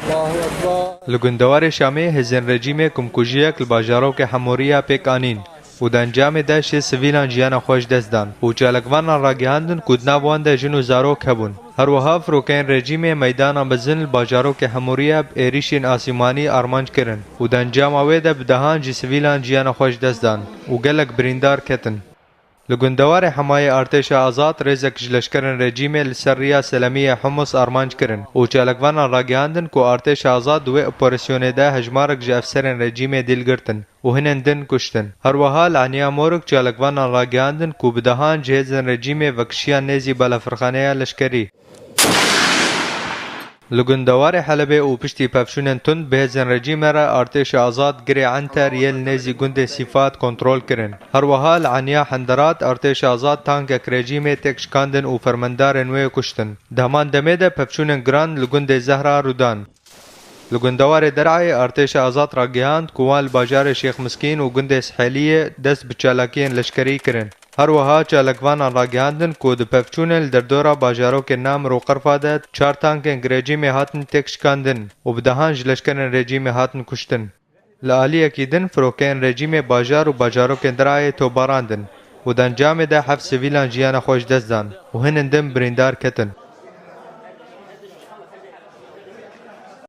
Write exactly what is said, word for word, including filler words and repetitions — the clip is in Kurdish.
Li gundewarê Şamê hêzên rejîmê kumkujiyek li bajarokê Hemûriya pêk anîn û di encamê de şêst sivîlan jiyana xwe ji dest dan û çalakvanan ragihandin ku di nav wan de jin û zarok hebûn. Her wiha firokeyên rejîmê meydanan mezin li bajarokê Hemûriya bi êrîşên asîmanî armanc kirin û di encama wê de bi dehan ji sivîlan jiyana xwe ji dest dan û gelek birîndar ketin. Li gundewarê Hemayê Artêşa Azad rêzek ji leşkerên rejîmê li ser riya Selemiyê Humus armanc kirin û çalakvanan ragihandin ku Artêşa Azad di wê operasyonê de hejmarek ji efserên rejîmê dîl girtin û hinên din kuştin. Her wiha li Eniya Morik çalakvanan ragihandin ku bi dehan ji hêzên rejîmê vekişiyan nêzî balafirxaneya leşkerî. Li gundewarê Helebê û piştî pevçûnên tund bi hêzên rejîmê re Artêşa Azad girê Enter yê li nêzî gundê Sîfat kontrol kirin. Her wiha li Eniya Henderat Artêşa Azad tankek rejîmê têk şikandin û fermendarên wê kuştin. Di heman demê de pevçûnên giran li gundê Zehra rûdan. Li gundewarê Derayê Artêşa Azad ragihand ku wan li bajarê Şêx Miskîn û gundê Sihêliyê dest bi çalakiyên leşkerî kirin. Her wiha çalakvanan ragihandin ku di pevçûnên li derdora bajarokên Namir û Qerfa de çar tankên rejîmê hatin têk şikandin û bi dehan ji leşkerên rejîmê hatin kuştin. Li aliyekî din firokeyên rejîmê bajar û bajarokên Derayê tobarandin û di encamê de heft sivîlan jiyana xwe ji dest dan û hinên din birîndar ketin.